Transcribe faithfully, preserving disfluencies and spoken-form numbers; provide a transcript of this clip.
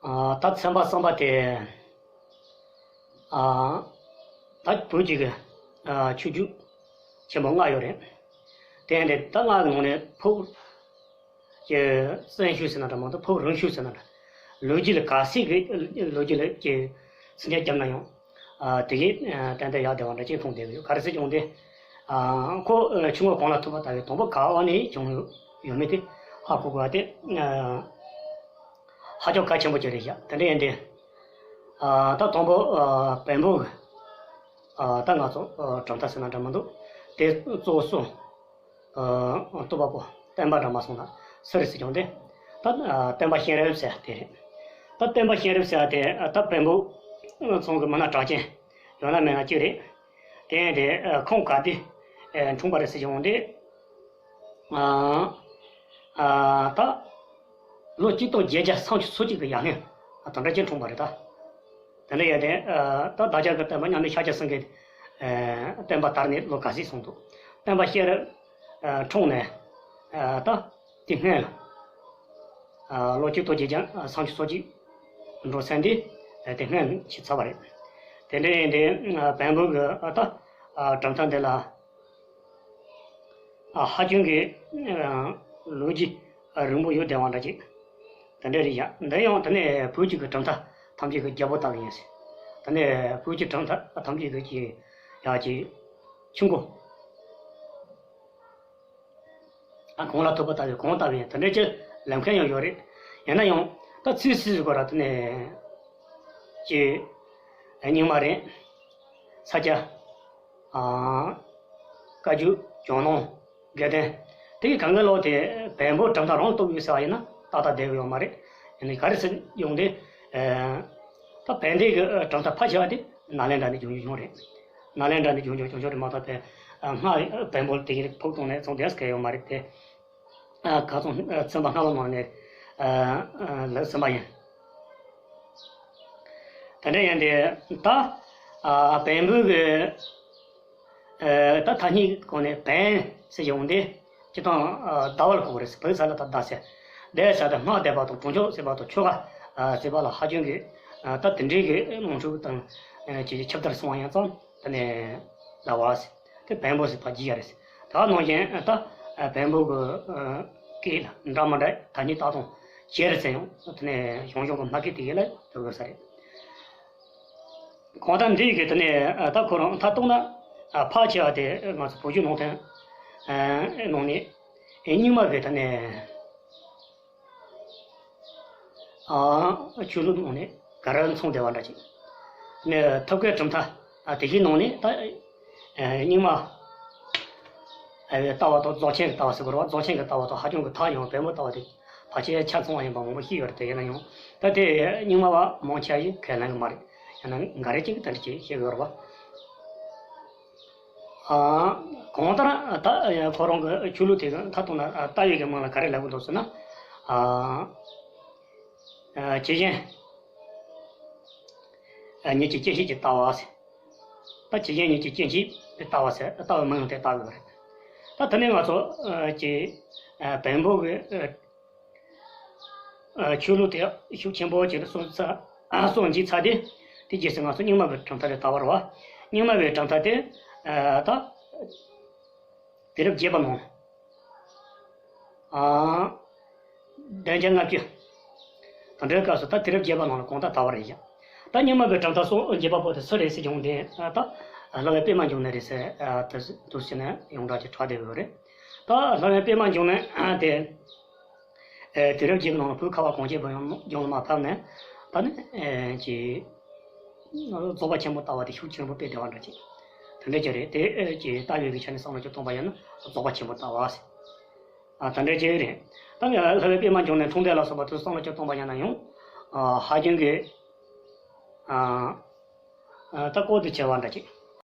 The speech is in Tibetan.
ད་ཚན་པ་གསུམ་པ་དེ། ད་བོད་ཀྱི་ཆོས་བརྒྱུད་ཆེན་པོ་ལྔ་ཡོད་རེད། དེ་ཡང་དེ་ད་ལྔ་གི་ནང་ནས་ཕུགས་ཀྱི་བཙན་ཤོས་ཟེར་ན་འདྲ་མ་གཏོགས་ཕུགས་རིང་ཤོས་ཟེར་ན་འདྲ། ལོ་རྒྱུས་ལ་གལ་སྲིད་ཀྱི་ལོ་རྒྱུས་ལ་ཀྱི་ཚིག་ངན་བརྒྱབ་ན་ཡང་། དེ་གའི་ཏན་ཏན་ཡག་བདེ་བ་འདྲ་ཅིག་མཐོང་བསྡད་ཡོད། ག་རེ་ཟེར་ཀྱང་དེ། ཁོ་ཆུ་འགོ་གངས་ལ་ཐུག་པ་ལྟ་བུའི་དང་པོ་ག་བ་ནས་བྱུང་ཡོད་མེད་དེ་ཧ་གོ་དགོས་པ་དེ་ཧ་ཅང་གལ་ཆེན་པོ་ཅིག་རེད་བཞག་དེ་འདྲ་ཡིན་དུས། ད་དང་པོ་བོན་པོ་གི་ད་ང་ཚོ་གྲུབ་མཐའ་ཟེར་ན་འདྲ་མི་འདུག་དེ་གཙོ་བོ་སུ། སྟོན་པ་པོ་སྟོན་པ་འདྲ་མ་སོང་ན་སུ་རེད་ཟེར་ཀྱང་དེ། ད་སྟོན་པ་གཤེན་རབ་ཟེར་དེ་རེད། ད་སྟོན་པ་གཤེན་རབ་ཟེར་དེ་ད་བོན་པོ་ཚང་གི་མི་སྣ་གྲགས་ཅན་ཡོད་ན་མེད་ན་གཅིག་རེད། དེ་ཡང་དེ་ཁོང་ག་དུས་འཁྲུངས་པ་རེད་ཟེར་ཀྱང་དེ། ད་ལོ་གཅིག་སྟོང་བརྒྱད་བརྒྱ་སུམ་ཅུ་སོ་གཅིག་གི་ཡར་སྔོན་དེ་འདྲ་ཅིག་འཁྲུངས་པ་རེད་ད། དེ་འདྲ་ཡོད་དེ། ད་བདག་ཅག་གི་སྟོན་པ་མཉམ་མེད་ཤཱཀྱ་སེང་གེ་སྟོན་པ་དར་ནས་ལོ་ག་ཚོད་སོང་འདུག་སྟོན་པ་གཤེན་རབ་འཁྲུངས་ནས་ད་དེ་སྔོན་ལ་ལོ་གཅིག་སྟོང་བརྒྱད་བརྒྱ་སུམ་ཅུ་སོ་གཅིག་འགྲོ་ཚར་དུས་དེ་སྔོན་ཕྱིན་ཚར་བ་རེད། དེ་འདྲ་ཡིན་དེ་བོན་པོ་གི་ད་གྲུབ་མཐའ་འདི་ལ། ཧ་ཅང་གི་ལོ་རྒྱུས་རིང་པོ་ཡོད་བསྡད་པ་འདྲ་ཅིག་དེ་འདྲ་རེད་བཞག་འདི་ཡང་དེ་ནས་བོད་ཀྱི་གྲུབ་མཐའ་ཐམས་ཅད་ཀྱི་རྒྱལ་པོ་ལྟ་བུ་ཡིན་ཟེར། དེ་ནས་བོད་ཀྱི་གྲུབ་མཐའ་ཐམས་ཅད་ཀྱི་ཡག་གི་ཆུ་འགོ་གངས་ལ་ཐུག་པ་ལྟ་བུའི་གངས་ལྟ་བུ་ཡིན་དེ་འདྲ་ཅིག་ལབ་མཁན་ཡང་ཡོད་རེད། ཡིན་ན་ཡང་ད་ཚིག་སུ་ཟེར་དགོས་ར་དེ་ནས་ཀྱི་རྙིང་མ་རེད། ས་སྐྱ། བཀའ་བརྒྱུད། ཇོ་ནང་། དགེ་ལྡན། དེ་གི་གང་གི་ལོག་དེ་བོན་པོ་གྲུབ་མཐའ་རང་རྟོགས་ཡོད་ཟེར་བ་ཡིན་ན་ཏག་ཏག་བསྡད་ཡོད་མ་རེད། ཡིན་ནའི་ག་རེ་ཟེར་ཡོང་དེ། ད་བན་དེ་གི་གྲུབ་མཐའ་ཕལ་ཆེ་བ་དེ་ནཱ་ལེནྡྲ་ནས་རྒྱུན་བྱུང་རེད། ནཱ་ལེནྡྲ་ནས་རྒྱུན་བྱུང་བྱུང་བྱུང་རེད་མ་གཏོགས་པའི་སྔར་བོན་པོ་དེ་གི་ཕུགས་གཏོང་ནས་ཚོང་དེ་སྐད་ཡོད་མ་རེད་དེ། ཁ་སང་ཚན་པ་སྔ་མ་ནང་ནས་ལབ་ཟིན་པ་ཡིན། དེ་འདྲ་ཡིན་ཏེ་ད་བོན་པོ་གི་ད་ཐ་སྙད་གོང་ནས་བོན་ཟེར་ཡོང་དེ་སྤྱིར་བཏང་ཟླ་བ་ལ་གོ་བ་རེད་ཟེར་བོད་ས་ལ་ད་ཟླ་ཟེར། དེ་ས་དེ་སྔགས་བཟླས་པ་དང་གྲོང་ཆོག་ཟེར་བ་དང་ཆོ་ག་ཟེར་བ་ལ་ཧ་ཅང་གི་ད་དེ་འདྲའི་གི་དམངས་ཁྲོད་དང་ཁྱབ་བརྡལ་སོང་བ་ཡང་ཙང་དེ་ནས་ཟླ་བ་ཟེར། དེ་བོན་པོ་ཟེར་ཕར་བརྗེ་ཡ་རེད། ད་ནང་བཞིན་ད་བོན་པོ་གི་སྐད་ལ་འདྲ་མི་འདྲ་ཐ་སྙད་བཏགས་སྟངས་ཇེ་རེ་ཟེར་ཡང་དེ་ནས་གཞུང་གཞུང་གི་སྨྲ་སྐད་དེ་གའི་ལ་འདོད་དགོས་ས་རེད། གང་ལྟར་འདི་གི་དེ་ནས་ད་ཁོ་རང་མཐའ་གཏུགས་ན་ཕལ་ཆེ་བ་དེ་ང་ཚོ་བོད་བརྒྱུད་ནང་བསྟན་ནང་ནས་རྙིང་མ་གི་དེ་ནས། ཆོས་ལུགས་ནང་ནས་ག་རེ་མཚུངས་བསྡད་པ་འདྲ་ཅིག་ནས་ཐབས་མཁས་གྲུབ་མཐའ་དེ་བཞིན་ནང་ནས་ད་རྙིང་མ་ལྟ་བ་དང་རྫོགས་ཆེན་གྱི་ལྟ་བ་ཟེར་དགོས་རེད་བ། རྫོགས་ཆེན་གྱི་ལྟ་བ་དང་ཧ་ཅང་གི་ཐག་ཡང་བོན་པོའི་ལྟ་བ་དེ་ཕལ་ཆེར་ཆ་མཚུངས་པ་ཡིན་པ་མང་པོ་ཤེས་ཡོད་རེད། དེ་ཡིན་ན་ཡང་ད་དེ་རྙིང་མ་བ་མང་ཆེ་བ་ཞིག་ཁས་ལེན་གི་མ་རེད། ཡང་ན་འགའ་རེ་ཅིག་གིས་དེ་འདྲ་ཅིག་བཤད་གི་ཡོད་རེད་བ། གང་ལྟར་ད་ཁོ་རང་གི་ཆོས་ལུགས་དེ་གི་མཐའ་གཏུགས་ན་ལྟ་བའི་གི་མིང་ལ་ག་རེ་ལབ་གི་འདུག་ཟེར་ན། ཇི་བཞིན་ཉིད་ཀྱི་སྐྱེ་མཆེད་ཀྱི་ལྟ་བ་ཟེར། ད་ཇི་བཞིན་ཉིད་ཀྱི་སྐྱེ་མཆེད་ཀྱི་ལྟ་བ་ཟེར་ལྟ་བའི་མིང་དེ་བཏགས་ཡོད་རེད། ད་དེ་ནས་ང་ཚོ་ཀྱི་བོན་པོ་གི་ཆོས་ལུགས་དེ་ཤུགས་ཆེན་པོ་ཅིག་སོང་ཚ་སོང་འཇིག་ཚ་དེ་དེ་རྗེས་སུ་ང་ཚོ་རྙིང་མ་གི་གྲུབ་མཐའ་དེ་ལྟ་བར་བ། རྙིང་མ་གི་གྲུབ་མཐའ་དེ་ད་དུས་རབས་བརྒྱད་པ་ནང་བདུན་བརྒྱ་ལྔ་བཅུ་དང་འབྲེལ་སྐབས་སུ་ད་དུས་རབས་བརྒྱད་པ་ནང་ལ་གང་ལྟར་དར་བ་རེད་ཀྱང་། ད་རྙིང་མ་གི་གྲུབ་མཐའ་སོ་བརྒྱད་པ་པོ་དེ་སུ་རེད་ཟེར་བྱུང་དེ་ད་ལྷ་བན་པདྨ་འབྱུང་གནས་རེད་ཟེར་དུ་ཟེར་ནས་ཡོངས་གྲགས་ཀྱི་གྲགས་བསྡད་ཡོད་རེད། ད་ལྷ་བན་པདྨ་འབྱུང་གནས་དེ། དུས་རབས་ཀྱི་ནང་བོད་ཁ་བ་གངས་ཅན་པོ་ཡོངས་ལ་མ་ཕབ་ནས་ད་ནི་ཀྱི་རྫོགས་པ་ཆེན་པོ་ལྟ་བ་དེ་ཤུགས་ཆེན་པོ་སྤེལ་བསྡད་པ་འདྲ་ཅིག་དེ་འདྲ་ཅིག་རེད། དེ་ཀྱི་ལྟ་བའི་གི་ཆ་ནས་བསམ་བློ་ཅིག་གཏོང་པ་ཡིན་ན་རྫོགས་པ་ཆེན་པོ་ལྟ་བ་ཟེར། ཨ་དེ་འདྲ་ཅིག་རེད། ད་ནི་ལྷ་བན་པདྨ་འབྱུང་གནས་འཁྲུངས་འདས་ལ་སོགས་པ་དེ་བསམ་བློ་ཅིག་གཏོང་པ་ཡིན་ན་ཡང་ཧ་ཅང་གི་ད་ལྐོག་ཏུ་གྱུར་པ་འདྲ་ཅིག